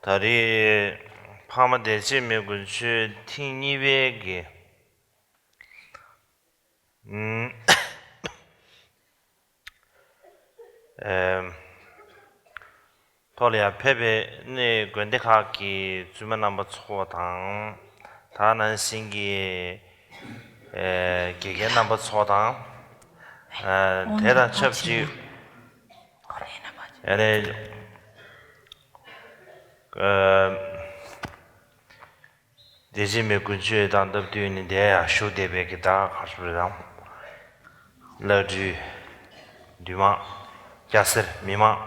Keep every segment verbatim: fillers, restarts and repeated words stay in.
ད་རེས་འཕགས་མ་སྡེ་བརྒྱད་མའི་དགུན་ཆོས་ཐེངས་གཉིས་པའི་གི་ཨུམ། ཨེམ། ཐོག་ལ་ཡང་ཕེབས་པའི་ནས་དགོན་སྡེ་ཁག་གི་བཙུན་མ་རྣམ་པ་ཚོ་དང་། ད་ནང་བཞིན་གྱི་ཨེ་དགེ་རྒན་རྣམ་པ་ཚོ་དང་། ཨེ་དེ་དང་ཆབས་ཅིག་ཨེ་ནས་ཨེ། སྡེ་བརྒྱད་མའི་དགུན་ཆོས་དང་སྟབས་བསྟུན་ནས་འདིར་ཡང་བཞུགས་བསྡད་པའི་གི་ད་ག་རེ་ཟེར་དང་། བླ་སྤྲུལ། འདུས་མང་། སྐྱ་སེར་མི་མང་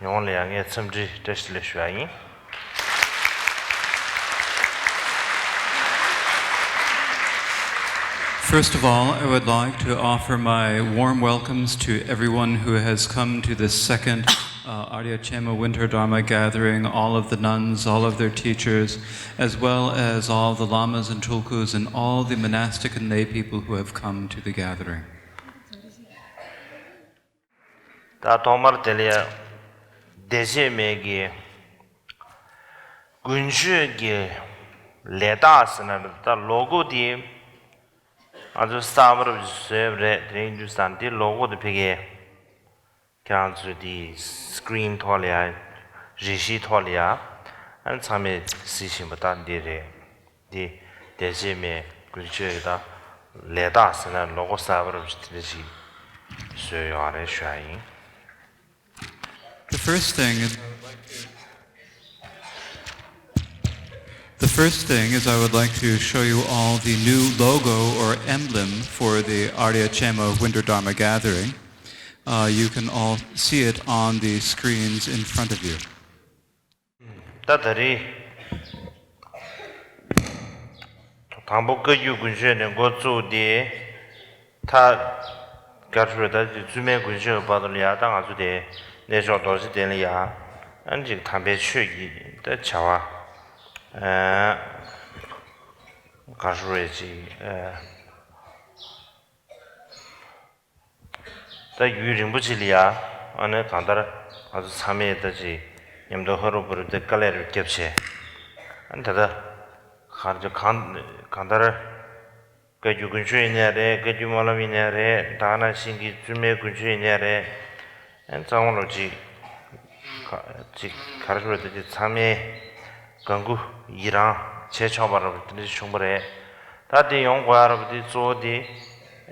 ཡོངས་ལ་ཡང་ངས་འཚམས་འདྲི་བཀྲ་ཤིས་བདེ་ལེགས་ཞུ་ཡ་ཡིན། First of all, I would like to offer my warm welcomes to everyone who has come to this second uh, Arya Chema Winter Dharma Gathering, all of the nuns, all of their teachers, as well as all the lamas and tulkus and all the monastic and lay people who have come to the gathering. ད་ཐོག་མར་དེ་ལ་ཡ་སྡེ་བརྒྱད་མའི་གི་དགུན་ཆོས་ཀྱི་ལས་རྟགས་ཟེར་ན་ད་ལོ་གོ་དེ་ང་ཚོ་གསར་པར་བཟོས་པ་རེད། དེ་རིང་དུས་སང་དེ་ལོ་གོ་དེ་ཕ་གི་ཁྱེད་རང་ཚོས་དེ་སི་ཀི་རིན་ཐོག་ལ་ཡ། རས་གཞིའི་ཐོག་ལ་ཡ། ཨ་ནི་ཚང་མས་གཟིགས་བཞིན་པ་ད་འདི་རེད། འདི་སྡེ་བརྒྱད་མའི་དགུན་ཆོས་ཀྱི་ད་ལས་རྟགས་ཟེར་ན་ལོ་གོ་གསར་པ་རུ་དེ་འདྲ་ཞིག་བཟོས་ཡོད་རེད་ཞུ་ཡ་ཡིན། The first thing is The first thing is I would like to show you all the new logo or emblem for the Arya Chema Winter Dharma Gathering. Uh, you can all see it on the screens in front of you. ད་ད་རེས་དང་པོ་བཀའ་བརྒྱུད་དགུན་ཆོས་ནས་འགོ་བཙུགས་ཏེ། ད་ག་རེ་ཟེར་ད་ཅིག་བཙུན་མའི་དགུན་ཆོས་བར་དུ་ལ་ཡ་ད་ང་ཚོ་དེ་གནས་མཆོག་རྡོ་རྗེ་གདན་ལ་ཡ། ཨ་ནི་ཅིག་དམ་པའི་ཆོས་ཀྱི་ད་བྱ་བ་ཨ་ག་རེ་ཟེར་ཅིག་ཨ། ད་ཡུན་རིང་པོ་ཅིག་ལ་ཡ། ཨ་ནི་གང་ལྟར་ང་ཚོ་ཚང་མས་ད་ཅིག་མཉམ་དུ་ཧ་རུ་བུ་རུ་དེ་དཀའ་ལས་རུ་བརྒྱབ་བྱས། ཨ་ནི་ད་ལྟ་གང་གང་གང་ལྟར་བཀའ་བརྒྱུད་དགུན་ཆོས་ཡིན་ནའི་རེད། བཀའ་བརྒྱུད་སྨོན་ལམ་ཡིན་ནའི་རེད། ད་ག་ནང་བཞིན་གྱི་བཙུན་མའི་དགུན་ཆོས་ཡིན་ནའི་རེད། ཨ་ནི་གཙང་མ་ལོ་ཅིག་ག་ཅིག་ག་རེ་ཟེར་དེ་ཅིག་ཚང་མས་དགའ་མགུ་ཡི་རངས་བྱས་ཆོག་པ་རུ་དེ་འདྲ་བྱུང་བ་རེད། ད་དེ་ཡོང་དགོས་ཡ་ར་བ་དེ་གཙོ་བོ་དེ་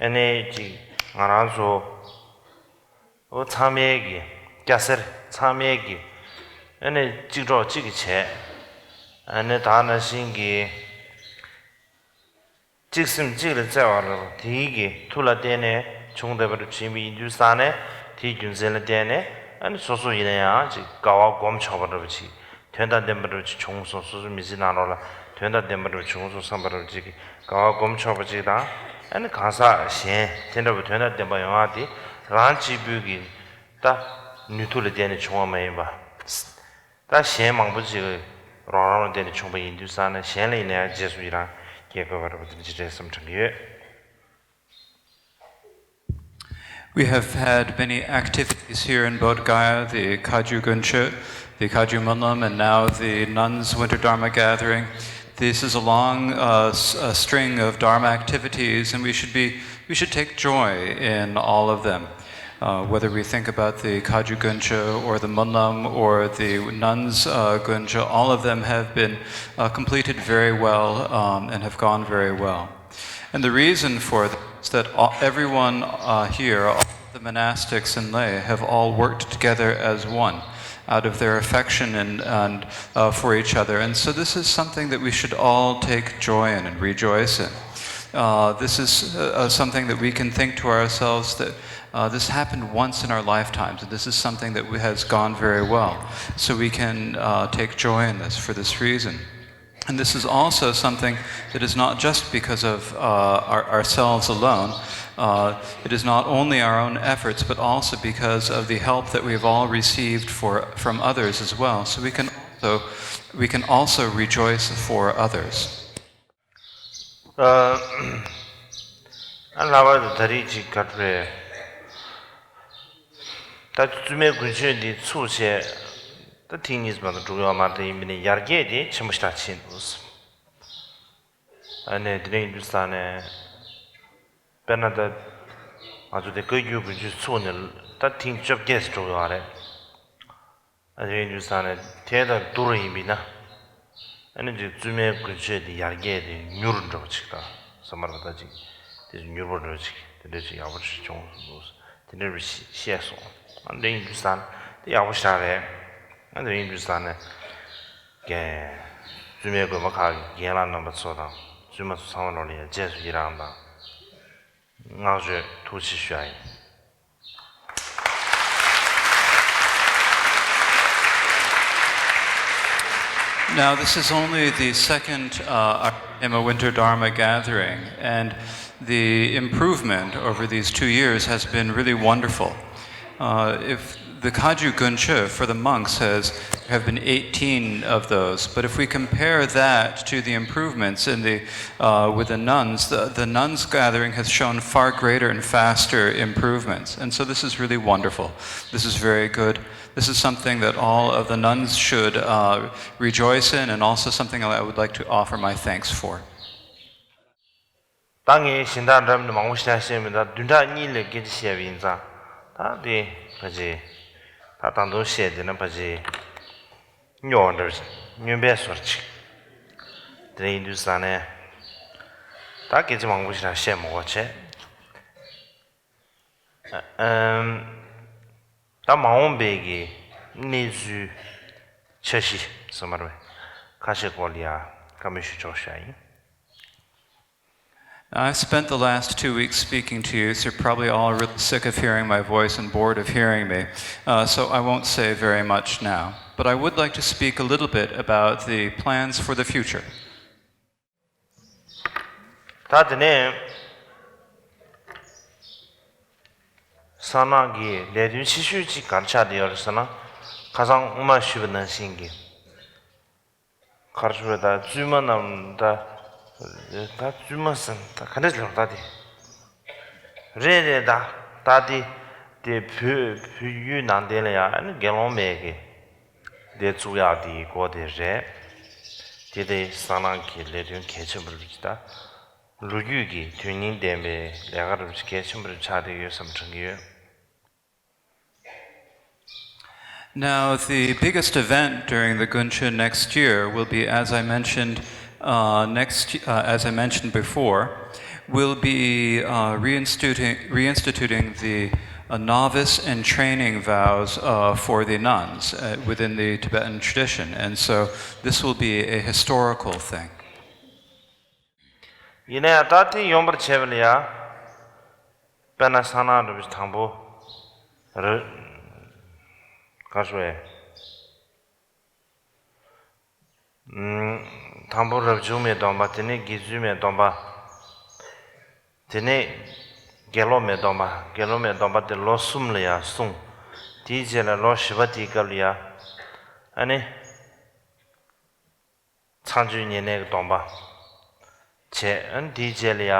ཨ་ནི་ཅིག་ང་རང་ཚོ་འོ་ཚང་མས་ཀྱི་སྐྱ་སེར་ཚང་མས་ཀྱི་ཨ་ནི་གཅིག་གྲོགས་གཅིག་གིས་བྱས། ཨ་ནི་ད་ནང་བཞིན་གྱི་གཅིག་སེམས་གཅིག་ལ་བརྩེ་བ་ར་བ་དེའི་གི་མཐུ་ལ་བརྟེན་ནས་བྱུང་བསྡད་པ་རུ་བྱིན་པ་ཡིན་དུས་ཙང་ནས། དེའི་རྒྱུ་མཚན་ལ་བརྟེན་ནས་ཨ་ནི་སོ་སོ་ཡིན་ན་ཡང་ཅིག་དགའ་བ་སྒོམ་ཆོག་པ་འདྲ་པོ་ཅིག་དོན་དང་ལྡན་པ་འདྲ་པོ་ཅིག་བྱུང་སོང་། སོ་སོ་མི་ཚེ་ནང་ལོགས་ལ་དོན་དང་ལྡན་པ་འདྲ་པོ་བྱུང་སོང་བསམ་པ་འདྲ་པོ་ཅིག་གི་དགའ་བ་སྒོམ་ཆོག་པ་ཅིག་དང་། ཨ་ནི་གང་ཟག་གཞན་དེ་འདྲ་པོ་དོན་དང་ལྡན་པ་ཡོང་བ་དེ་རང་གཅིག་པུའི་གི་ད་ནུས་མཐུ་ལ་བརྟེན་ནས་བྱུང་བ་མ་ཡིན་པ། ད་གཞན་མང་པོ་ཅིག་རང་རང་ལ་བརྟེན་ནས་བྱུང་བ་ཡིན་དུས་ཙང་ནས། གཞན་ལ་ཡིན་ན་ཡང་རྗེས་སུ་ཡི་རང་སྐྱེ་དགོས་པ་འདྲ་པོ་དེ་འདྲ་ཅིག་རེད་བསམ་དྲན་གྱི་ཡོད། We have had many activities here in Bodh Gaya, the Kagyu Guncho, the Kagyu Mönlam, and now the Nuns Winter Dharma Gathering. This is a long uh, s- a string of Dharma activities, and we should be we should take joy in all of them. Uh, whether we think about the Kagyu Guncho or the Mönlam or the Nuns uh, Guncho, all of them have been uh, completed very well um, and have gone very well. And the reason for this is that all, everyone uh, here, all of the monastics and lay, have all worked together as one out of their affection and, and uh, for each other. And so this is something that we should all take joy in and rejoice in. Uh, this is uh, something that we can think to ourselves that uh, this happened once in our lifetimes, and this is something that has gone very well. So we can uh, take joy in this for this reason. And this is also something that is not just because of uh, our, ourselves alone. Uh, it is not only our own efforts, but also because of the help that we've all received for, from others as well. So we can also, we can also rejoice for others. ཨ་ལྷག་པར་དུ་ད་རེས་ཅིག་ག་རེ་རེད། ད་བཙུན་མའི་དགུན་ཆོས་འདི་ཚུགས་བྱས། ད་ཐེངས་གཉིས་པ་དང་འགྲོ་གི་ཡོད་མ་རེད། ཡིན་པ་ནི་ཡར་རྒྱས་དེ་ཆེན་པོ་ཞེ་དྲག་ཕྱིན་འདུག། ཨ་ནི་དེ་འདྲ་ཡིན་དུས་ཙང་ནས། དཔེར་ན་ད་ང་ཚོ་དེ་བཀའ་བརྒྱུད་དགོན་ཆོས་ཚུགས་ནས་ད་ཐེངས་བཅོ་བརྒྱད་ཙམ་འགྲོ་གི་ཡོད་རེད། ཨ་ནི་དེ་འདྲ་ཡིན་དུས་ཙང་ནས་དེ་དང་བསྡུར་བ་ཡིན་པ་ཡིན་ན། ཨ་ནི་དེ་བཙུན་མའི་དགུན་ཆོས་དེ་ཡར་རྒྱས་དེ་མྱུར་འགྲོ་བ་ཅིག་དང་ས་མར་བ་ད་ཅིག་དེ་མྱུར་པོ་འགྲོ་ཅིག་དེ་འདྲ་ཅིག་ཡག་པོ་ཞིག་བྱུང་སོང་འདུག། དེ་འདྲ་བཤད་སོང་། ཨ་ནི་དེ་ཡིན་དུས་ཙང་དེ་ཡག་པོ་ཞིག་རེད། ཨ་ནི་དེ་ཡིན་དུས་ཙང་ནས། རྒན། བཙུན་མའི་དགོན་པ་ཁག་གི་རྒན་ལགས་རྣམ་པ་ཚོ་དང་བཙུན་མ་ཚོ་ཚང་མ་ལོ་ལ་ཡང་རྗེས་སུ་ཡི་རང་དང་། བསྔགས་བརྗོད་ཐུགས་རྗེ་ཆེ་ཞུ་ཡ་ཡིན། Now, this is only the second uh, Arema Winter Dharma gathering, and the improvement over these two years has been really wonderful. Uh, if the Kagyu Gunche for the monks has have been eighteen of those, but if we compare that to the improvements in the uh, with the nuns, the, the nuns gathering has shown far greater and faster improvements, and so this is really wonderful. This is very good. This is something that all of the nuns should uh, rejoice in, and also something I would like to offer my thanks for. ད་ངས་གཞན་དག་འདྲ་མི་མང་པོ་ཞིག་བཤད་མི་འདུག། བདུན་ཕྲག་གཉིས་ལས་སྐད་ཆ་བཤད་པ་ཡིན་ཙང་ད་དེ་ཕལ་ཆེར་ད་ད་དུང་བཤད་བསྡད་ན་ཕལ་ཆེར་སྨྱོ་བ་འདྲ་བ་ཞིག་སྨྱོན་པའི་བཟོ་འདྲ་ཅིག། དེ་འདྲ་ཡིན་དུས་ཙང་ནས་ད་སྐད་ཆ་མང་པོ་ཞིག་རང་བཤད་མི་དགོས་བྱས། ཨམ། ད་མ་འོངས་པའི་གི་གནས་ཚུལ་འཆར་གཞི་ཟེར་མ་རེད། ཁ་ཤས་སྐོར་ལ་ཡ་བཀའ་མོལ་ཞུ་ཆོག་ཤག་ཡིན། I spent the last two weeks speaking to you, so you're probably all really sick of hearing my voice and bored of hearing me, uh, so I won't say very much now. But I would like to speak a little bit about the plans for the future. ད་དེ་ནས་སང་ནང་གི་ལས་དོན་ཆེ་ཤོས་ཅིག་ག་རེ་ཆགས་བསྡད་ཡོད་རེད་ཟེར་ན། ཁ་སང་སྔོན་མ་ཞུས་པ་ནང་བཞིན་གྱི་ག་རེ་ཞུ་བ། ད་བཙུན་མ་རྣམས་ད་ད་བཙུན་མ་ཟེར་ན་ད་ག་འདྲ་ལབ་ད་དེ་རེད་རེད། ད་ད་དེ་དེ་བོད་བོད་ཡུལ་ནང་བསྟན་ལ་ཡང་ཨ་ནི་དགེ་སློང་མའི་གི་སྡེ་བཙུགས་ཡག་དེའི་སྐོར་དེ་རེད། དེ་དེ་སང་ནང་གི་ལས་དོན་གལ་ཆེན་པོ་རེད། ད་ལོ་རྒྱུས་ཀྱི་དོན་སྙིང་ལྡན་པའི་ལས་ཀ་རུ་གལ་ཆེན་པོ་རུ་ཆགས་བསྡད་ཡོད་བསམ་དྲན་གྱི་ཡོད། Now, the biggest event during the Guncha next year will be, as I mentioned, uh, next, uh, as I mentioned before, we'll be uh, reinstituting, reinstituting the uh, novice and training vows uh, for the nuns uh, within the Tibetan tradition. And so this will be a historical thing. ཡིན་ན་ཡང་ད་ལྟའི་ཡོང་པར་བྱས་པ་ལ་ཡ། དཔེར་ན་སང་ནང་འགྲོ་བའི་དང་པོ་རེད། ག་རེ་ཞུ་བས། དང་པོ་རབ་བྱུང་མའི་སྡོམ་པ། དེ་ནས་དགེ་ཚུལ་མའི་སྡོམ་པ། དེ་ནས་དགེ་སློང་མའི་སྡོམ་པ། དགེ་སློང་མའི་སྡོམ་པ་དེ་ལོ་གསུམ་ལ་ཡ་གསུངས། དེའི་རྗེས་ལ་ལོ་བཞི་པ་དེའི་སྐབས་ལ་ཡ། ཨ་ནི། ཚངས་སྤྱོད་བསྙེན་གནས་ཀྱི་སྡོམ་པ་བྱས། ཨ་ནི་དེའི་རྗེས་ལ་ཡ།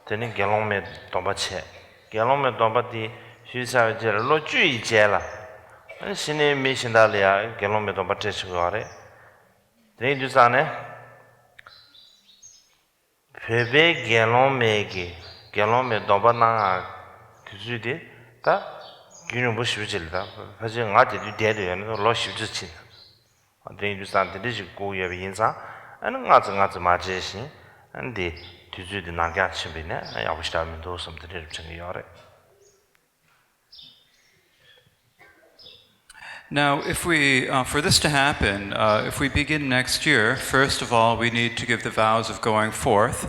དེ་ནི་དགེ་སློང་མའི་སྡོམ་པ་བྱས། དགེ་སློང་མའི་སྡོམ་པ་དེ་ཞུས་ཚར་བའི་རྗེས་ལ་ལོ་བཅུ་ཡི་རྗེས་ལ། ཨ་ནི་ཕྱི་ནས་མི་གཞན་དག་ལ་ཡ་དགེ་སློང་མའི་སྡོམ་པ་སྤྲད་ཆོག་གི་ཡོད་རེད། དེ་ཡིན་དུས་ཙང་ནས། བོད་པའི་དགེ་སློང་མའི་གི་དགེ་སློང་མའི་སྡོམ་པ་གནང་ཡག་དུས་ཚོད་དེ་ད་རྒྱུན་རིང་པོ་ཞེ་པོ་ཅིག་ལ། ད་ཕལ་ཆེར་ང་དེ་དུས་བསྡད་དུ་ཡོད་ན་ལོ་བཞི་བཅུ་ཕྱིན། དེ་ཡིན་དུས་ཙང་དེ་འདྲ་ཞིག་སྒུག་ཡོད་པ་ཡིན་ཙང་། ཨ་ནི་སྔ་ཙམ་སྔ་ཙམ་མ་བྱས་ཤིང་། ཨ་ནི་དེ་དུས་ཚོད་དེ་ནར་འགྱངས་ཕྱིན་པ་ཡིན་ན་ཡག་པོ་ཞེ་དྲག་མི་འདུག་བསམ་དེ་འདྲ་རེ་དྲན་གྱི་ཡོད་རེད། Now, if we, uh, for this to happen, uh, if we begin next year, first of all, we need to give the vows of going forth,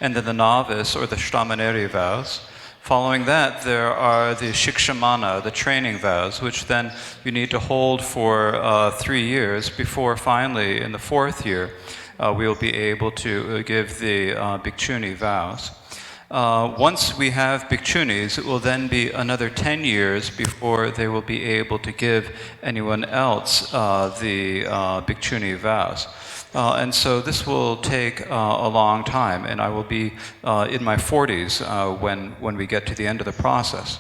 and then the novice or the Shramaneri vows. Following that, there are the Shikshamana, the training vows, which then you need to hold for uh, three years before finally, in the fourth year, uh, we'll be able to uh, give the uh, Bhikkhuni vows. Uh, once we have bhikkhunis, it will then be another ten years before they will be able to give anyone else uh, the uh, bhikkhuni vows. Uh, and so this will take uh, a long time, and I will be uh, in my forties uh, when, when we get to the end of the process.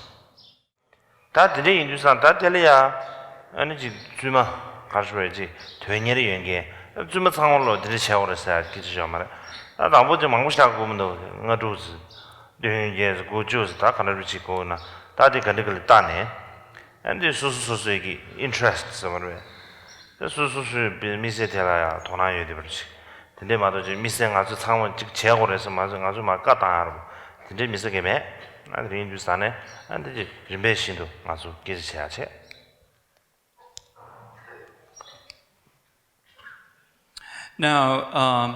ད་དེ་འདྲ་ཡིན་དུས་ཙང་ད་དེ་ལ་ཡ། ཨ་ནི་ཅིག་བཙུན་མ་ ག་རེ་ཞུ་དགོས་རེད། ཅིག་དོན་གཉེར་ཡོད་མཁན་བཙུན་མ་ཚང་མ་ལོ་འདི་འདྲ་བྱས་ཡོད་རེད་ཟེར་ཡ་སྐད་ཆ་ཞིག་ཡོད་མ་རེད། ད་དང་པོ་ཅིག་མང་པོ་བཞག་དགོས་མི་འདུག་ལྔ་དྲུག་ཙམ། བདུན་བརྒྱད་ཙམ། དགུ་བཅུ་ཙམ། ད་ག་འདྲ་རེད། ཅིག་དགོས་ན་ད་དེ་ག་འདྲ་ག་ལ་བལྟས་ནས། ཨ་འདི་སོ་སོ་སོ་སོའི་གི་ཨིན་ཊི་རེ་སི་ཊི་ཟེར་བ་རེད། དེ་སོ་སོ་སོའི་དམིགས་བསལ་དེ་ལ་ཡང་དོ་སྣང་ཡོད་བསྡད་པ་རེད། དེ་འདྲས་མ་གཏོགས་ཅིག་དམིགས་བསལ་ང་ཚོས་ཚང་མ་ཅིག་བྱེད་དགོས་རེད་ཟེར་མ་ཟེར། ང་ཚོས་མར་བཀའ་བཏང་ཡ་རེད། དེ་འདྲས་དམིགས་བསལ་གང་ཡང་མེད། ཨ་དེ་རིང་དུས་ཙ་ནས་ཨ་འདི་ཅིག་རིམ་པས་བཞིན་དུ་ང་ཚོ་སྐད་ཆ་བྱེད་ཡ་བྱེད། Now, um,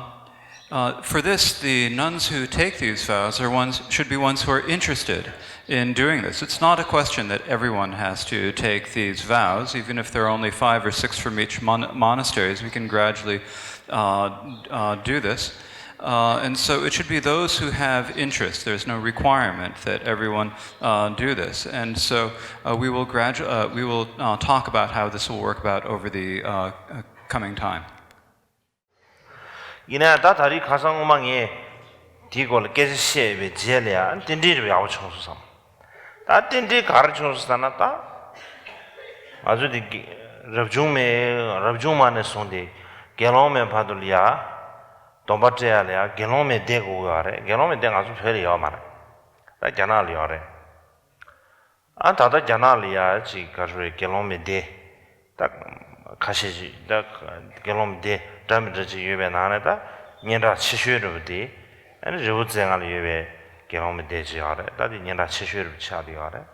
uh, for this, the nuns who take these vows are ones, should be ones who are interested in doing this. It's not a question that everyone has to take these vows, even if there are only five or six from each mon- monasteries. We can gradually uh, uh, do this. Uh, and so it should be those who have interest. There's no requirement that everyone uh, do this. And so uh, we will gradu- uh, we will uh, talk about how this will work about over the uh, uh, coming time. ཡིན་ན་ད་ད་རེས་ཁ་སང་སྔོན་མ་ངས་དེའི་སྐོར་ལ་སྐད་ཆ་བཤད་པའི་རྗེས་ལ་ཡང་རྟེན་འབྲེལ་རེ་ཡག་པོ་བྱུང་སོང་བསམ། ད་རྟེན་འབྲེལ་ག་རེ་བྱུང་སོང་ཟེར་ན། ད་ང་ཚོ་དེ་རབ་བྱུང་མའི་རབ་བྱུང་མ་ནས་བཟུང་སྟེ་དགེ་སློང་མའི་བར་དུ་ལ་ཡ་སྡོམ་པ་སྤྲད་ཡ་ལ་ཡ་དགེ་སློང་མའི་སྡེ་དགོས་ཀྱི་ཡོད་རེད། དགེ་སློང་མའི་སྡེ་ང་ཚོ་བོད་ལ་ཡོད་མ་རེད། ད་རྒྱ་ནག་ལ་ཡོད་རེད། ཨ་ད་ལྟ་རྒྱ་ནག་ལ་ཡ་ཅིག་ག་རེ་རེད། དགེ་སློང་མའི་སྡེ་ད་ཁ་ཤས་ཅིག་ད་དགེ་སློང་མའི་སྡེ་འདྲ་མི་འདྲ་ཅིག་ཡོད་པའི་ནང་ནས་ད་སྙན་གྲགས་ཆེ་ཤོས་རེད་པ། དེ་ཨ་ནི་རི་བོ་རྩེ་ལྔ་ལ་ཡོད་པའི་དགེ་སློང་མའི་སྡེ་ཅིག་ཡོད་རེད། ད་དེ་སྙན་གྲགས་ཆེ་ཤོས་རེད་པ། ཆགས་བསྡད་ཡོད་རེད།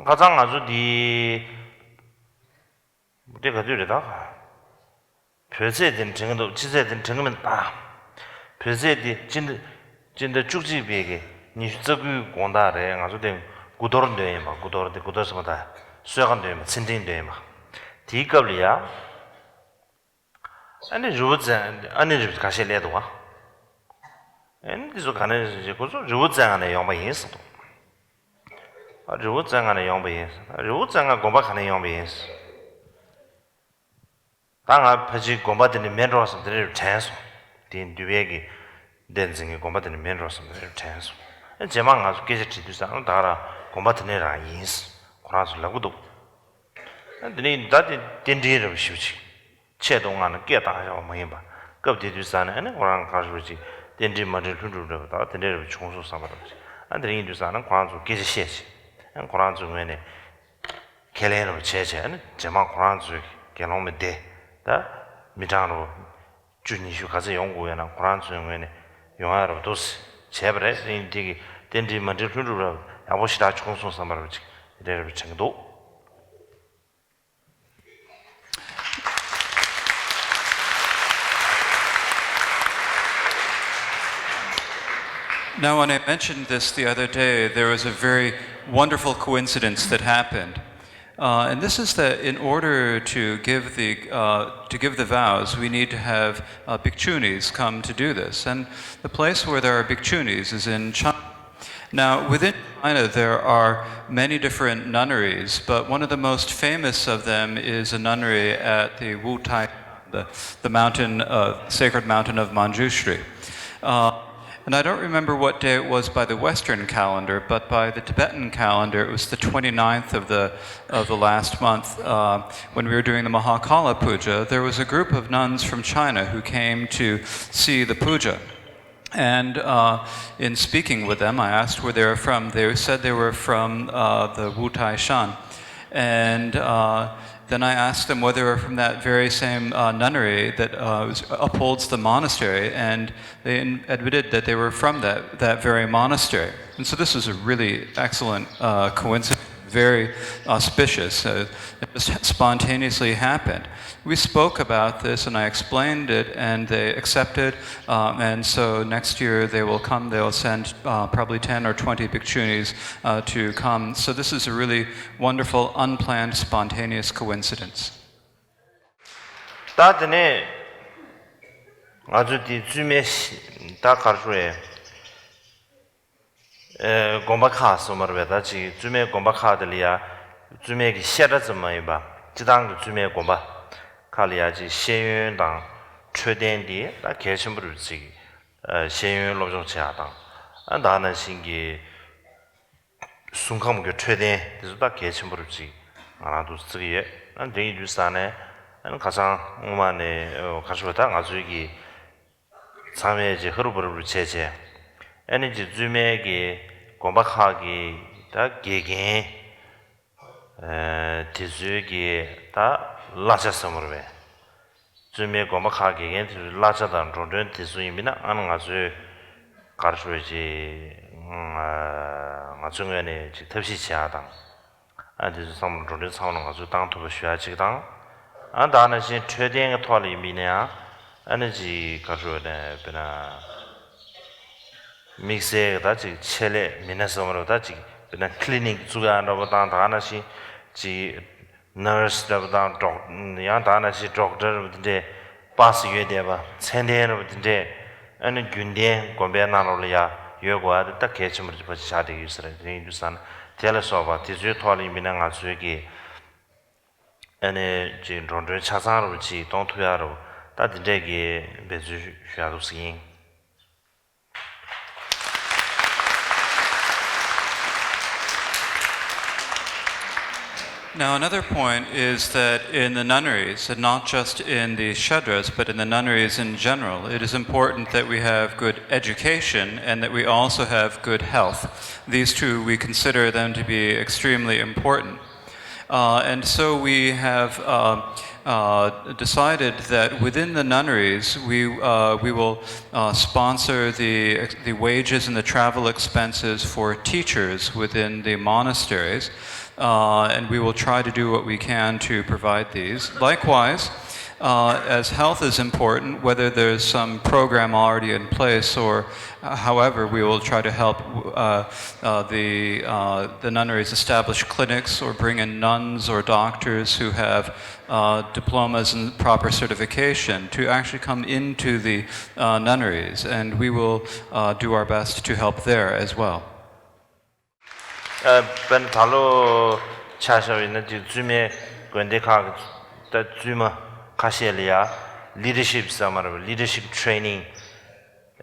ཁ་སང་ང་ཚོ་དེ་དེ་ག་དུས་རེད་ད། བོད་ཚེས་དེ་དྲན་གྱི་འདུག་སྤྱི་ཚེས་དེ་དྲན་གྱི་མི་འདུག་ཨ། བོད་ཚེས་དེ་སྤྱི་ཟླ་སྤྱི་ཟླ་བཅུ་གཅིག་པའི་གི་ཉི་ཤུ་རྩ་དགུའི་དགོང་དག་རེད། ང་ཚོ་དེ་དགུ་གཏོར་འདོན་ཡིན་པ། དགུ་གཏོར་དེ་དགུ་གཏོར་ཟེར་བ་ད་གསོལ་ཁ་འདོན་ཡིན་པ། ཚེ་འབྲིང་འདོན་ཡིན་པ། དེའི་སྐབས་ལ་ཡ་ཨ་ནི་རི་བོ་རྩེ་ཨ་ནི་རི་བོ་ཁ་ཤས་སླེབས་འདུག་ཨ། ཨ་ནི་དེ་ཚོ་ག་ནས་ཁོ་ཚོ་རི་བོ་རྩེ་ལྔ་ནས་ཡོང་པ་ཡིན་ཟེར་འདུག་ཨ་རི་བོ་རྩེ་ལྔ་ནས་ཡོང་པ་ཡིན། རི་བོ་རྩེ་ལྔ་དགོན་པ་ག་ནས་ཡོང་པ་ཡིན། ད་ང་ཕལ་ཆེར་དགོན་པ་དེ་ནས་མེད་འགྲོ་བསམ་དེ་འདྲ་དྲན་སོང་། དེ་འདུས་པའི་གི་བསྟན་འཛིན་གྱི་དགོན་པ་དེ་ནས་མེད་འགྲོ་བསམ་དེ་འདྲ་དྲན་སོང་། ཨ་རྗེས་མ་ང་ཚོ་སྐད་ཆ་དྲིས་དུས་ཙང་ད་ག་རང་དགོན་པ་དེ་ནས་རང་ཡིན་ཁོ་རང་ཚོ་ལབ་གི་འདུག་ཨ་དེ་ནས་ད་དེ་རྟེན་འབྲེལ་རེད་པ་ཞེ་པོ་ཅིག་ཆེད་དུ་མངགས་ནས་སྐད་བཏང་བཞག་པ་མ་ཡིན་པ། སྐབས་དེ་དུས་ཙང་ནས་ཨ་ནི་ཁོ་རང་ག་རེ་ཞུ་ཅིག་རྟེན་འབྲེལ་མ་འགྲིག་ལྷུན་གྲུབ་རེད་པ། ད་དེ་འདྲ་རེད་པ་བྱུང་སོང་བསམ་པ་རེད་པ། ཨ་དེ་རིང་དུས་ཙང་ནས་ཁོ་རང་ཚོ་སྐད་ཆ་བཤད་ཅིག་ཨ་ཁོ་རང་ཚོའི་ངོས་ནས་ཁས་ལེན་རེ་བྱས་བྱས་ནས་རྗེས་མ་ཁོ་རང་ཚོའི་དགེ་སློང་མའི་སྡེ་ད་མི་གྲངས་རུ་བཅུ་ཉི་ཤུ་ག་ཚད་ཡོང་དགོས་ཡོད་ན་ཁོ་རང་ཚོའི་ངོས་ནས་ཡོང་ཡ་རུ་འདུག་བྱས་པ་རེད། དེ་ཡིན་དེ་གི་རྟེན་འབྲེལ་མ་འགྲིག་ལྷུན་གྲུབ་རབ་ཡག་པོ་ཞེ་དྲག་བྱུང་སོང་བསམ་པ་རུ་ཅིག་དེ་འདྲ་རེ་བ་དྲན་གྱི་འདུག Now, when I mentioned this the other day, there was a very wonderful coincidence that happened. Uh, and this is that in order to give the, uh, to give the vows, we need to have uh, bhikkhunis come to do this. And the place where there are bhikkhunis is in China. Now, within China, there are many different nunneries, but one of the most famous of them is a nunnery at the Wutai, the, the mountain, uh, sacred mountain of Manjushri. Uh, and I don't remember what day it was by the Western calendar, but by the Tibetan calendar, it was the twenty-ninth of the, of the last month uh, when we were doing the Mahakala Puja. There was a group of nuns from China who came to see the puja. And uh, in speaking with them, I asked where they were from. They said they were from uh, the Wutai Shan. And uh, then I asked them whether they were from that very same uh, nunnery that uh, was, upholds the monastery, and they admitted that they were from that, that very monastery. And so this was a really excellent uh, coincidence, very auspicious. Uh, it just spontaneously happened. We spoke about this and I explained it, and they accepted. Um, and so next year they will come, they'll send uh, probably ten or twenty bhikkhunis uh, to come. So this is a really wonderful, unplanned, spontaneous coincidence. ད་དེ་ནས་ང་ཚོ་དེ་བཙུན་མའི་ད་གར་ཞུ་ཡས། དགོན་པ་ཁག་སོ་མར་བས་ད་ཅིག་བཙུན་མའི་དགོན་པ་ཁག་དེ་ལ་ཡ་བཙུན་མའི་གི་བཤད་གྲྭ་ཙམ་མ་ཡིན་པ་སྤྱི་བཏང་གི་བཙུན་མའི་དགོན་པ་ཁག་ལ་ཡ་ཅིག་ཤེས་ཡོན་དང་འཕྲོད་བསྟེན་དེ་ད་གལ་ཆེན་པོ་རུ་ཅིག་ཤེས་ཡོན་སློབ་སྦྱོང་བྱེད་ཡག་དང་ཨ་ད་ནང་བཞིན་གྱི་གཟུགས་ཁམས་ཀྱི་འཕྲོད་བསྟེན་དེ་ཚོ་ད་གལ་ཆེན་པོ་རུ་ཅིག་ང་རང་ཚོ་བརྩི་གི་ཡོད། ཨ་འདི་ཡིན་དུས་ས་ནས་ ཨ་ནི་ཁ་སང་སྔོན་མ་ནས་ཨོ་ག་རེ་ཞུ་བ། ད་ང་ཚོའི་གི་ཚང་མས་ཅིག་ཧ་རུ་བ་རུ་བྱས་བྱས། ཨ་ནི་ཅིག་བཙུན་མའི་གི་དགོན་པ་ཁག་གི་ད་དགེ་རྒན་ཨ་དེ་ཚོའི་གི་ད་གླ་ཆ་ཟེར་བ་རེད་པས། བཙུན་མའི་དགོན་པ་ཁག་དགེ་རྒན་དེ་ཚོའི་གླ་ཆ་དང་འགྲོ་གྲོན་དེ་ཚོ་ཡིན་པས་ན། ཨ་ནི་ང་ཚོའི་ག་རེ་ཞུ་བ། ཅིག་ང་ཚོའི་ངོས་ནས་ཅིག་ཐབས་ཤེས་བྱེད་ཡག་དང་། ཨ་དེ་ཚོ་ཚང་མ་འགྲོ་གྲོན་ཚང་མ་ང་ཚོས་བཏང་ཐུབ་པ་ཞུ་ཡག་ཅིག་དང་། ཨ་ད་ག་ནང་བཞིན་འཕྲོད་བསྟེན་གྱི་ཐོག་ལ་ཡིན་པས་ན་ཡང་། ཨ་ནི་ཅིག་ག་རེ་ཞུ་བ་ནས་དཔེར་ན་དམིགས་བསལ་གྱི་ད་ཅིག་ཆེད་ལས་མི་སྣ་ཟེར་བ་རེད་པས། ད་ཅིག་དཔེར་ན་ཀི་ལི་ནིག་བཙུགས་ཡག་འདྲ་པོ་དང་། ད་ག་ནང་བཞིན་ཅིག་ནར་སི་འདྲ་པོ་དང་ཌོག་ཡང་ད་ག་ནང་བཞིན་ཌོག་ཊར་འདྲ་པོ་དེ་འདྲས། པཱ་སི་ཡོད་བསྡད་པ། ཚད་ལྡན་འདྲ་པོ་དེ་འདྲས། ཨ་ནི་རྒྱུན་ལྡན་དགོན་པའི་ནང་ལོགས་ལ་ཡ་ཡོད་དགོས་ཡག་དེ་ད་གལ་ཆེན་པོ་ཆགས་བསྡད་ཡོད་ས་རེད། དེ་ཡིན་དུས་ཙང་དེ་ལ་སོགས་པ་དེ་ཚོའི་ཐོག་ལ་ཡིན་པས་ན་ང་ཚོའི་གི་ཨ་ནི་ཅིག་འགྲོ་གྲོན་ཆ་ཚང་འདྲ་པོ་ཅིག་གཏོང་ཐུབ་ཡག་འདྲ་པོ། ད་དེ་འདྲས་ཀྱི་འབད་བརྩོན་ཞུ་ཡག་འདུག་ཟེར་གྱི་ཡིན། Now, another point is that in the nunneries, and not just in the Shedras, but in the nunneries in general, it is important that we have good education and that we also have good health. These two, we consider them to be extremely important. Uh, and so we have uh, uh, decided that within the nunneries, we, uh, we will uh, sponsor the, the wages and the travel expenses for teachers within the monasteries, uh, and we will try to do what we can to provide these. Likewise, uh, as health is important, whether there's some program already in place or uh, however, we will try to help uh, uh, the, uh, the nunneries establish clinics or bring in nuns or doctors who have uh, diplomas and proper certification to actually come into the uh, nunneries, and we will uh, do our best to help there as well. ཨ་དཔེར་ན་ད་ལོ་ཆ་བཞག་པ་ཡིན་ན་ཅིག་བཙུན་མའི་དགོན་སྡེ་ཁག་གི་ད་བཙུན་མ་ཁ་ཤས་ལ་ཡ་ལི་ཌར་ཤིབ་ཟེར་བ་རེད་པས། ལི་ཌར་ཤིབ་ཊི་རེ་ནིང་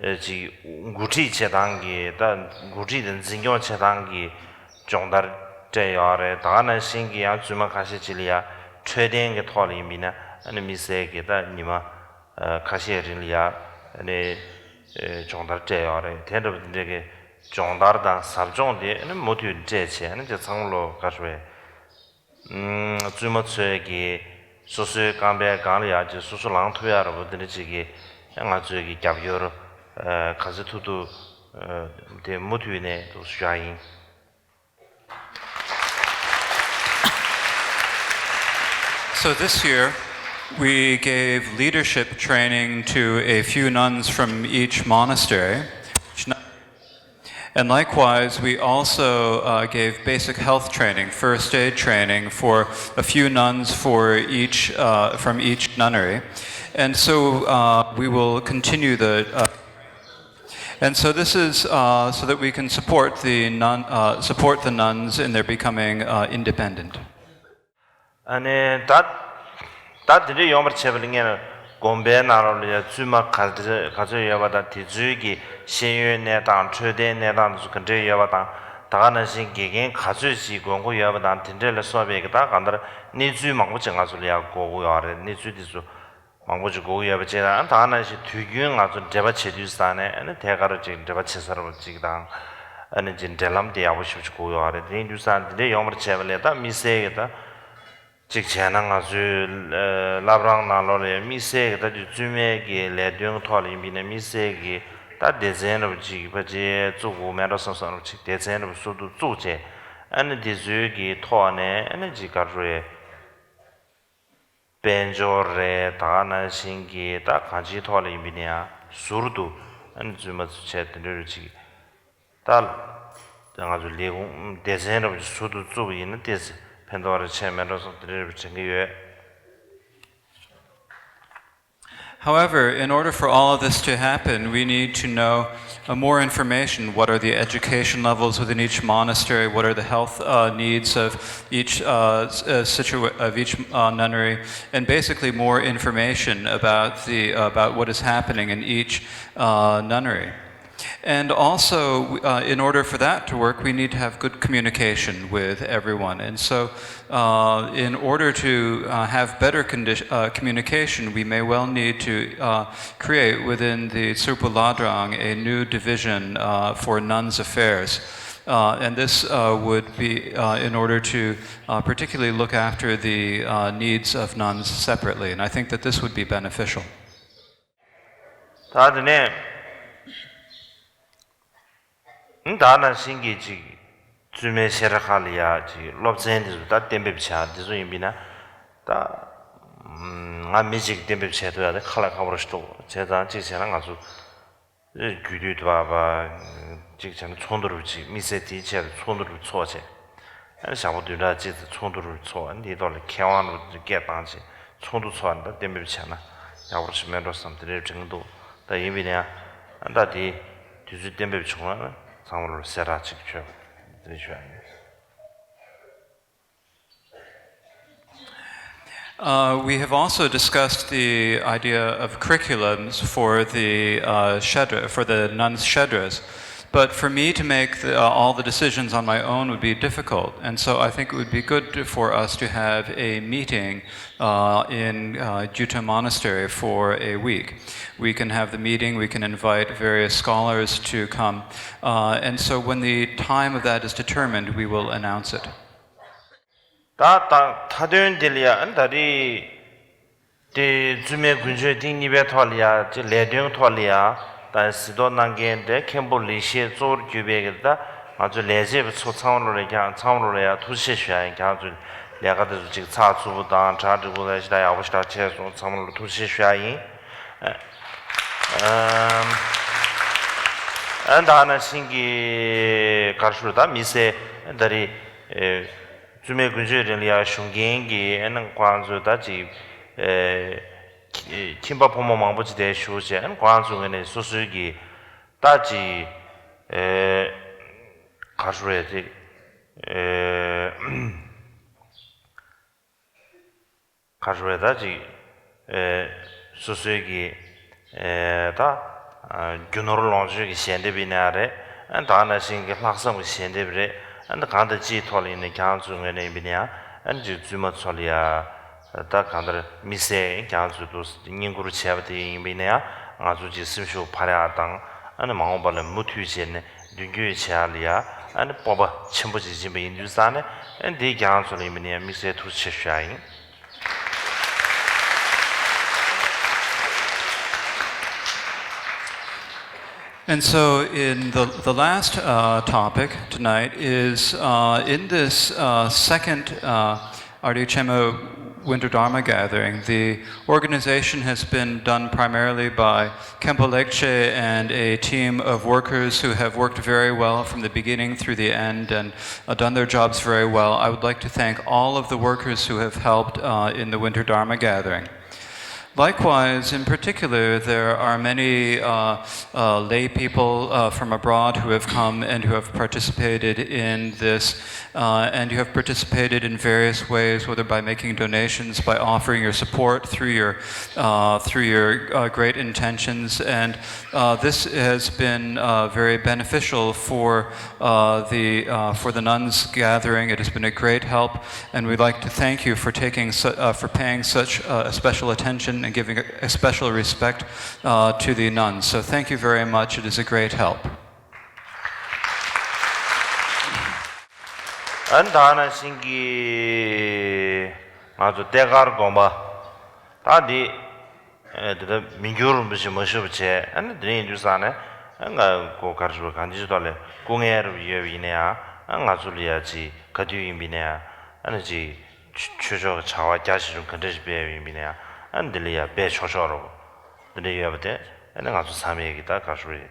ཨ་ཅིག་འགོ་ཁྲིད་བྱེད་སྟངས་ཀྱི། ད་འགོ་ཁྲིད་དང་འཛིན་སྐྱོང་བྱེད་སྟངས་ཀྱི་སྦྱོང་བརྡར་སྤྲད་ཡོད་རེད། ད་ག་ནང་བཞིན་གྱི་ཡང་བཙུན་མ་ཁ་ཤས་ཅིག་ལ་ཡ་འཕྲོད་བསྟེན་གྱི་ཐོག་ལ་ཡིན་པས་ན་ཨ་ནི་དམིགས་བསལ་གྱི་ད་ཉི་མ་ཨ་ཁ་ཤས་རིང་ལ་ཡ་ཨ་ནི་ཨ་སྦྱོང་བརྡར་སྤྲད་ཡོད་རེད། དེ་འདྲ་པོ་དེ་འདྲ་གི་སྦྱོང་བརྡར་དང་ཟབ་སྦྱོང་དེ་ཨ་ནི་མུ་མཐུད་སྤྲད་བྱས། ཨ་ནི་དེ་ཚང་མ་ལོ་ག་རེ་ཞུ་བ། བཙུན་མ་ཚོས་ཀྱི་སོ་སོའི་རྐང་པའི་སྒང་ལ་ཡ་ཅིག་སོ་སོ་ལངས་ཐུབ་ཡག་འདྲ་པོ་དེ་འདྲ་ཅིག་གི་ང་ཚོས་ཀྱི་རྒྱབ་སྐྱོར་ཨ་ག་ཚོད་ཐུབ་ཐུབ་ཨ་དེ་མུ་མཐུད་ནས་འདུག་ཞུ་ཡག་ཡིན། So this year, we gave leadership training to a few nuns from each monastery. And likewise, we also uh, gave basic health training, first aid training for a few nuns for each, uh, from each nunnery. And so uh, we will continue the. Uh, and so this is uh, so that we can support the nun, uh, support the nuns in their becoming uh, independent. ཨ་ནི་ད་ད་དེ་འདྲ་ཡོང་བར་བྱེད་པ་ལ་ངས་དགོན་པའི་ནང་ལོགས་ལ་ཡ་བཙུན་མ་ག་ག་ཚོད་ཡོད་པ་དང་། དེ་ཚོའི་གི་ཤེས་ཡོན་གནས་སྟངས། འཕྲོད་བསྟེན་གནས་སྟངས་དེ་ཚོ་ག་འདྲས་ཡོད་པ་དང་། ད་ག་ནང་བཞིན་དགེ་རྒན་ག་ཚོད་ཅིག་དགོས་མཁོ་ཡོད་པ་དང་། དེ་འདྲས་ལ་སོགས་པའི་གི་ད་གང་ལྟར་གནས་ཚུལ་མང་པོ་ཅིག་ང་ཚོ་ལ་ཡ་དགོས་མཁོ་ཡོད་རེད། གནས་ཚུལ་དེ་ཚོ་མང་པོ་ཅིག་དགོས་ཀྱི་ཡོད་པ་བཅས་དང་། ད་ག་ནང་བཞིན་དུས་རྒྱུན་ང་ཚོ་འབྲེལ་བ་བྱེད་དུས་ཙང་ནས་ཨ་ནི་ཐད་ཀར་ཅིག་འབྲེལ་བ་བྱེད་ས་ར་བ་ཅིག་དང་། ཨ་ནི་ཅིག་འབྲེལ་ལམ་དེ་ཡག་པོ་ཞེ་པོ་ཅིག་དགོས་ཀྱི་ཡོད་རེད། དེ་ཡིན་དུས་ཙང་དེ་འདྲས་ཡོང་བར་བྱས་པ་ལས་ད་དམིགས་བསལ་གྱི་ད་ཅིག་བྱས་ན་ང་ཚོའི་ཨ་བླ་བྲང་ནང་ལོགས་ལ་ཡང་དམིགས་བསལ་གྱི་ད་དུས་བཙུན་མའི་གི་ལས་དོན་གྱི་ཐོག་ལ་ཡིན་པས་ན་དམིགས་བསལ་གྱི་ད་སྡེ་ཚན་འདྲ་བོ་ཅིག་ཕལ་ཆེར་བཙུགས་དགོས་མེད་འགྲོ་བསམ་བསམ་འདྲ་བོ་ཅིག་སྡེ་ཚན་འདྲ་བོ་ཟུར་དུ་བཙུགས་བྱས། ཨ་ནི་དེ་ཚོའི་གི་ཐོག་ནས་ཨ་ནི་ཅིག་ག་རེ་རེད། དཔལ་འབྱོར་རེད། ད་ག་ནང་བཞིན་གྱི་ད་གང་ཅིའི་ཐོག་ལ་ཡིན་པས་ན་ཡང་ཟུར་དུ་ཨ་ནི་བཙུན་མ་ཚོ་བྱས་དེ་འདྲ་རུ་ཅིག་ད་ང་ཚོ་ལས་ཁུངས་སྡེ་ཚན་འདྲ་པོ་ཅིག་ཟུར་དུ་བཙུགས་པ་ཡིན་ན་ཏོག་ཙམ་ཕན་ཐོགས་རེ་ཆེ་མེད་འགྲོ་བསམ་དེ་འདྲ་རུ་དྲན་གྱི་ཡོད། However, in order for all of this to happen, we need to know uh, more information. What are the education levels within each monastery? What are the health uh, needs of each uh, s- uh, situa- of each uh, nunnery? And basically, more information about the about what is happening in each uh, nunnery. And also, uh, in order for that to work, we need to have good communication with everyone. And so, uh, in order to uh, have better condi- uh, communication, we may well need to uh, create within the Tsurpuladrang a new division uh, for nuns' affairs. Uh, and this uh, would be uh, in order to uh, particularly look after the uh, needs of nuns separately. And I think that this would be beneficial. ད་དེ་ནས་ད་ནང་བཞིན་གྱི་ཅིག་བཙུན་མའི་བཤད་གྲྭ་ཁག་ལ་ཡ་ཅིག་སློབ་ཚན་འདི་ཚོ་ད་གཏན་འབེབས་བྱ་འདི་ཚོ་ཡིན་པས་ན་ད་ང་མི་གཅིག་གཏན་འབེབས་བྱས་ཐུབ་ཡ་དེ་ཁ་ལ་ཁ་བོར་ཞིག་འདུག་བྱས་ཙང་གཅིག་བྱས་ན་ང་ཚོ་རྒྱུད་སྟོད་དུ་བ་བ་གཅིག་བྱས་ན་ཚོགས་འདུ་རུ་གཅིག་དམིགས་བསལ་དེའི་ཆེད་དུ་ཚོགས་འདུ་རུ་ཚོགས་བྱས། ཞག་པོ་བདུན་ཕྲག་གཅིག་ཙམ་ཚོགས་འདུ་རུ་ཚོགས། འདིའི་ཐོག་ལ་མཁས་དབང་རུ་སྐད་བཏང་བྱས་ཚོགས་འདུ་ཚོགས་ཨ་ནི་ད་གཏན་འབེབས་བྱས་ན་ཡག་པོ་ཞིག་མེད་འགྲོ་བསམ་དེ་འདྲའི་དྲན་གྱི་འདུག་ད་ཡིན་པས་ན་ཡང་ཨ་ད་དེ་དུས་ཚོད་གཏན་འབེབས་བྱུང་ན་ཚང་མ་ལ་གསལ་བསྒྲགས་གཅིག་བྱོས་དེ་འདྲ་ཞུ་ཡ་ཡིན། Uh, we have also discussed the idea of curriculums for the uh, shedra, for the nuns' shedras. But for me to make the, uh, all the decisions on my own would be difficult. And so I think it would be good to, for us to have a meeting uh, in uh, Gyuta Monastery for a week. We can have the meeting, we can invite various scholars to come. Uh, and so when the time of that is determined, we will announce it. ད་ད་མཐའ་དོན་འདི་ལ་ཡ་ཨ་ནི་ད་རེས་དེ་བཙུན་མའི་དགུན་ཆོས་ཐེངས་གཉིས་པའི་ཐོག་ལ་ཡ་ཅིག་ལས་དོན་ཐོག་ལ་ཡ་ད་གཟིགས་རྟོག་གནང་མཁན་དེ་མཁན་པོ་ལེགས་བཤད་གཙོ་བོར་གྱུར་པའི་གི་ད་ང་ཚོ་ལས་བྱེད་པ་ཚོ་ཚང་མ་ལོ་ལ་ཀྱང་ཚང་མ་ལོ་ལ་ཡ་ཐུགས་རྗེ་ཆེ་ཞུ་ཡ་ཡིན། ཁྱེད་ཚོས་ལས་ཀ་དེ་ཚོ་ཅིག་ཚགས་ཚུད་པོ་དང་གྲ་འགྲིག་པོ་དང་ཞེ་དྲག་ཡག་པོ་ཞེ་དྲག་བྱས་སོང་། ཚང་མ་ལ་ཐུགས་རྗེ་ཆེ་ཞུ་ཡ་ཡིན། ཨ་ད་ནང་བཞིན་གྱི་གར་ཤུར་ད་མི་སེ་ད་རེས། བཙུན་མའི་དགུན་ཆོས་རིང་ལ་ཡང་ཞུགས་མཁན་གྱི་ཨ་ནི་ཁོང་ཚོས་ད་ཅིག་ཨེ་ཁྱིམ་པ་ཕོ་མོ་མང་པོ་ཅིག་དེར་བཞུགས་བྱས་ཨ་ནི་ཁོང་ཚོའི་ངོས་ནས་སོ་སོའི་གི་ད་ཅིག་ཨེ་ག་རེ་ཟེར་དེ་ཨེ་ག་རེ་ཟེར་ད་ཅིག་ཨེ་སོ་སོའི་གི་ཨེ་ད་རྒྱུ་ནོར་ལོངས་སྤྱོད་ཀྱི་ཞལ་འདེབས་ཡིན་ན་རེད། ཨ་ད་ག་ནང་བཞིན་གྱི་ལྷག་བསམ་གྱི་ཞལ་འདེབས་རེད། ཨ་ད་གང་དང་ཅིའི་ཐོག་ལ་ཡིན་ན་ཁྱེད་རང་ཚོའི་ངོས་ནས་ཡིན་པ་ཡིན་ན་ཡང་ཨ་ཅིག་བཙུན་མ་ཚོ་ལ་ཡ་ད་གང་ལྟར་དམིགས་བསལ་ཁྱེད་རང་ཚོས་འདུག་བསྙེན་བཀུར་བྱས་པ་དེ་ཡིན་པ་ཡིན་ན་ཡང་ང་ཚོ་ཅིག་སེམས་ཤུགས་འཕར་ཡག་དང་ཨ་ནི་མ་འོངས་པ་ལ་མུ་མཐུད་བྱས་ནས་མདུན་སྐྱོད་བྱེད་ཡག་ལ་ཡ་ཨ་ནི་སྤོབས་པ་ཆེན་པོ་ཅིག་སྦྱིན་པ་ཡིན་དུས་ཙང་ནས་ཨ་འདི་ཁྱེད་རང་ཚོ་ལ་ཡིན་པ་ཡིན་ན་ཡང་དམིགས་བསལ་ཐུགས་རྗེ་ཆེ་ཞུ་ཡག་ཡིན། And so, in the, the last uh, topic tonight is uh, in this uh, second uh, Aryachema Winter Dharma Gathering, the organization has been done primarily by Khenpo Lekche and a team of workers who have worked very well from the beginning through the end and uh, done their jobs very well. I would like to thank all of the workers who have helped uh, in the Winter Dharma Gathering. Likewise, in particular, there are many uh, uh, lay people uh, from abroad who have come and who have participated in this, uh, and who have participated in various ways, whether by making donations, by offering your support through your uh, through your uh, great intentions. And uh, this has been uh, very beneficial for uh, the uh, for the nuns gathering. It has been a great help. And we'd like to thank you for taking su- uh, for paying such uh, a special attention and giving a special respect uh, to the nuns. So thank you very much. It is a great help. ཨ་ནི་ད་ག་ནང་བཞིན་གྱི་ང་ཚོ་ལྟེ་དཀར་དགོན་པ་ད་འདི་ཨ་དེ་ལྟར་མི་འགྱུར་རིན་པོ་ཆེ་མ་བཞུགས་པ་བྱས། ཨ་ནི་དེ་རིང་ཡིན་དུས་ཙང་ནས་ཨ་ང་ཀོ་གར་ཞུ་བ་གང་ཅིའི་ཐོག་ལས་སྐུ་ངལ་རུ་ཡོད་པ་ཡིན་ན་ཡང་ཨ་ང་ཚོ་ལ་ཡ་ཅིག་ག་དུས་ཡིན་པ་ཡིན་ན་ཡང་ཨ་ནི་ཅིག་ཆོས་ཕྱོགས་ཀྱི་བྱ་བ་རྒྱ་ཆེ་ཆུང་ག་འདྲ་ཞིག་སྤེལ་བ་ཡིན་པ་ཡིན་ན་ཡང་ཨ་ནི་འདི་ལ་ཡ་འབད་ཆོག་ཆོག་རོགས་འདི་འདྲ་ཡོད་པ་དེ་ཨ་ནི་ང་ཚོ་ཚང་མས་ཀྱི་ད་གར་ཞུ་བའི་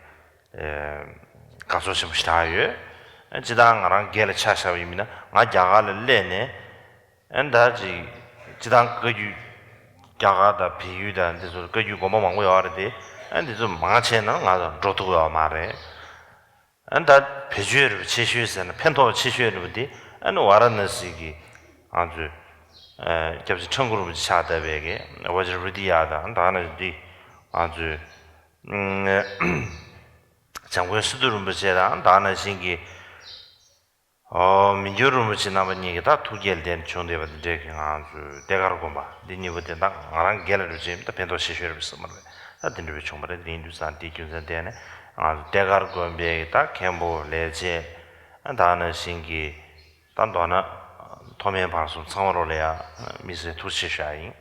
དགའ་ཚོར་ཆེན་པོ་ཞིག་དྲག་ཡོད། ཨ་ནི་སྤྱིར་བཏང་ང་རང་སྒེར་ལ་ཆ་བཞག་པ་ཡིན་ན་ང་རྒྱ་གར་ལ་སླེབས་ནས། ཨ་ནི་ད་ཅིག་སྤྱིར་བཏང་བཀའ་བརྒྱུད་རྒྱ་གར་དང་བལ་ཡུལ་དང་འདི་ཚོར་བཀའ་བརྒྱུད་དགོན་པ་མང་པོ་ཡོད་རེད་དེ། ཨ་ནི་འདི་ཚོ་མང་ཆེ་ནང་ང་ཚོ་འགྲོ་ཐུབ་ཡོད་མ་རེད། ཨ་ནི་ད་བེད་སྤྱོད་རེད་པ་ཆེ་ཤོས་ཟེར་ན་ཕན་ཐོགས་ཆེ་ཤོས་རེད་པ་འདི་ཨ་ནི་ཝཱ་ར་ཎ་སི་གི་ང་ཚོའི་སྐྱབས་རྗེ་ཁྲ་འགུ་རིན་པོ་ཆེ་ཕྱག་བཏབ་པའི་གི་ཝ་ཇྲ་བི་རི་ཏི་ཡ་དང་ད་ནི་འདི་ང་ཚོའི། འཇམ་མགོན་སི་ཏུ་རིན་པོ་ཆེ་དང་ད་ག་ནང་བཞིན་གྱི་ཨོ་མི་འགྱུར་རིན་པོ་ཆེ་རྣམ་པ་གཉིས་ཀྱིས་ད་ཐུགས་བསྐྱེད་ལྡན་བྱུང་བསྡད་པ་འདི་འདྲའི་གི་ང་ཚོའི་ཟློས་གར་དགོན་པ་འདི་གཉིས་པོ་དེ་ད་ང་རང་སྒེར་ལ་འགྲོ་ཆེད་ད་ཕན་ཐོགས་ཆེ་ཤོས་རེད་བསམ་པ་རེད། ད་འདི་འདྲ་བྱུང་བ་རེད། དེ་ཡིན་དུས་ཙང་དེའི་རྒྱུ་མཚན་བརྟེན་ནས་ང་ཚོ་ཟློས་གར་དགོན་པའི་ད་མཁན་པོ་ལས་བྱེད་ད་ག་ནང་བཞིན་གྱི་ད་མདོར་ན་མཐོ་དམན་བར་གསུམ་ཚང་མ་རོགས་ལ་ཡ་དམིགས་བསལ་ཐུགས་རྗེ་ཆེ་ཞུ་ཡ་ཡིན།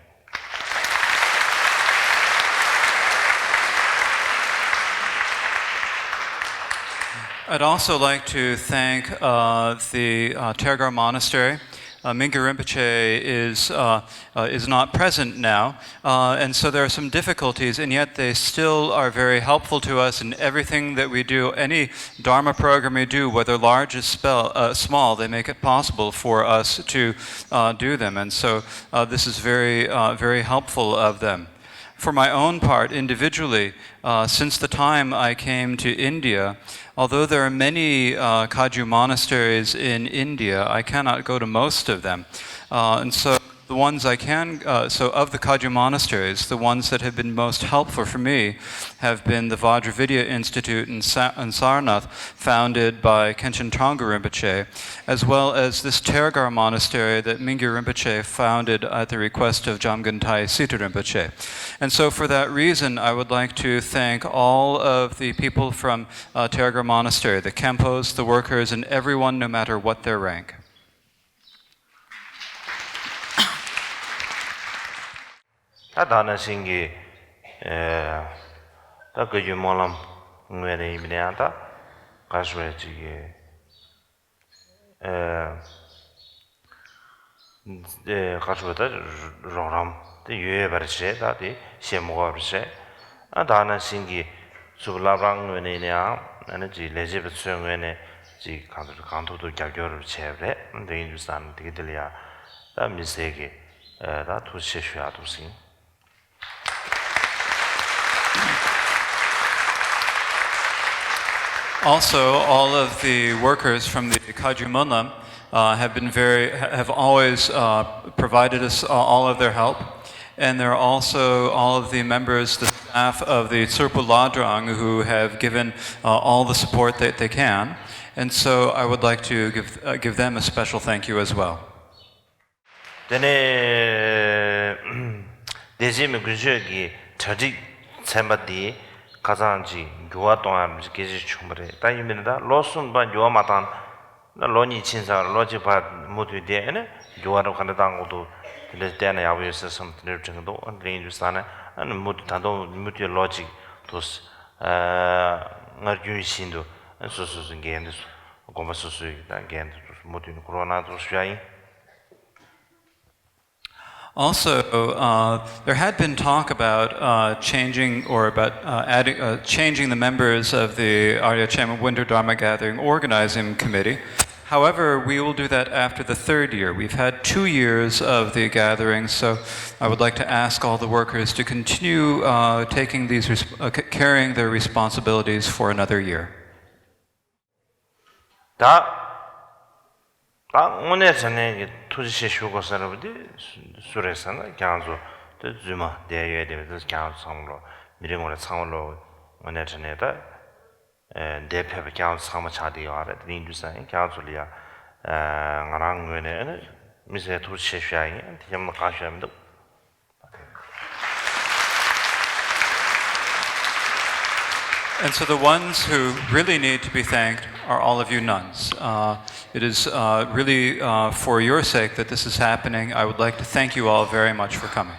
I'd also like to thank uh, the uh, Tergar Monastery. Uh, Mingyur Rinpoche is, uh, uh, is not present now, uh, and so there are some difficulties, and yet they still are very helpful to us in everything that we do. Any Dharma program we do, whether large or spell, uh, small, they make it possible for us to uh, do them. And so uh, this is very, uh, very helpful of them. For my own part, individually, uh, since the time I came to India, although there are many uh, Kagyu monasteries in India, I cannot go to most of them. Uh, and so the ones I can, uh, so of the Kagyu monasteries, the ones that have been most helpful for me have been the Vajravidya Institute in, Sa- in Sarnath, founded by Khenchen Trangpa Rinpoche, as well as this Tergar Monastery that Mingyur Rinpoche founded at the request of Jamgon Tayasita Rinpoche. And so, for that reason, I would like to thank all of the people from uh, Tergar Monastery, the Khenpos, the workers, and everyone, no matter what their rank. ད་ད་ནང་བཞིན་གྱི་ཨེ་ད་བཀའ་བརྒྱུད་སྨོན་ལམ་ངོས་ནས་ཡིན་པ་ན་ཡང་ད་ག་རེ་ཞུ་བ་ཅིག་གི་ཨེ་ཨེ་ག་རེ་ཞུ་བ་ད་རོགས་རམ་དེ་ཡོད་ཡོད་པ་རེད་བྱས། ད་དེ་བཤད་མི་དགོས་པ་རེད་བྱས། ཨ་ད་ནང་བཞིན་གྱི་སུ་བླ་བྲང་ངོས་ནས་ཡིན་ན་ཡང་ཨ་ནི་ཅིག་ལས་བྱེད་པ་ཚོའི་ངོས་ནས་ཅིག་གང་ཐུབ་གང་ཐུབ་ཐུབ་རྒྱབ་སྐྱོར་བྱས་པ་རེད། དེ་ཡིན་དུས་ཙང་དེ་གི་དེ་ལ་ཡང་ད་དམིགས་བསལ་གྱི་ཨེ་ད་ཐུགས་རྗེ་ཆེ་ཞུ་ཡག་འདུག་ཟིན། Also, all of the workers from the Kagyu Monlam uh, have been very, have always uh, provided us uh, all of their help. And there are also all of the members, the staff of the Tsurphu Ladrang who have given uh, all the support that they can. And so I would like to give, uh, give them a special thank you as well. དེ་ནས་བདེ་སྐྱིད་མི་དགུན་ཆོས་ཀྱི་གྲ་སྒྲིག་ཚན་པ་འདི་ཁ་སང་ཅིག་འགྱུར་བ་གཏོང་ཡག་སྐད་ཆ་བྱུང་བ་རེད། ད་ཡིན་པས་ན་ད་ལོ་གསུམ་པ་འགྱུར་བ་མ་བཏང་ན་ལོ་གཉིས་ཕྱིན་ཚར། ལོ་གཅིག་བར་མུ་མཐུད་བསྡད་ནས་འགྱུར་བ་རུ་ག་འདྲ་བཏང་དགོས་འདུག་དེ་འདྲ་བལྟས་ན་ཡག་པོ་ཡོད་ཟེར་བསམ་དེ་འདྲ་དྲན་གྱི་འདུག་དེ་འདྲ་ཡིན་དུས་ཙང་ནས་མུ་མཐུད་ད་དུང་མུ་མཐུད་ལོ་གཅིག་དུ་སྔར་རྒྱུན་བཞིན་དུ་སོ་སོ་སོ་འགན་དེ་དགོན་པ་སོ་སོའི་འགན་དེ་མུ་མཐུད་འཁུར་རོགས་གནང་ཞུ་ཡ་ཡིན། Also, uh, there had been talk about uh, changing or about uh, adding, uh, changing the members of the Arya Chema Winter Dharma Gathering Organizing Committee. However, we will do that after the third year. We've had two years of the gathering, so I would like to ask all the workers to continue uh, taking these, uh, carrying their responsibilities for another year. ད་ད་དངོས་གནས་དྲང་གནས་ཀྱི་ཐུགས་རྗེ་ཆེ་ཞུ་དགོས་ས་རེད་པ། དེ་སུ་རེད་ཟེར་ན་ཁྱེད་རང་ཚོ་དེ་རྫུན་མ་བསྡད་ཡོད་དེ་བས། ཁྱེད་རང་ཚོ་ཚང་མ་ལོ་མི་རེ་ངོ་རེ་ཚང་མ་ལོ་དངོས་གནས་དྲང་གནས་ད་འདིར་ཕེབས་པ་ཁྱེད་རང་ཚོ་ཚང་མ་ཆགས་བསྡད་ཡོད་རེད། དེ་ཡིན་དུས་ཙང་ཁྱེད་རང་ཚོ་ལ་ཡ་ང་རང་ངོས་ནས་དམིགས་བསལ་ཐུགས་རྗེ་ཆེ་ཞུ་ཡ་ཡིན། དེ་གཞན་པ་གང་ཞུ་ཡ་མི་འདུག And so the ones who really need to be thanked are all of you nuns. Uh, it is uh, really uh, for your sake that this is happening. I would like to thank you all very much for coming.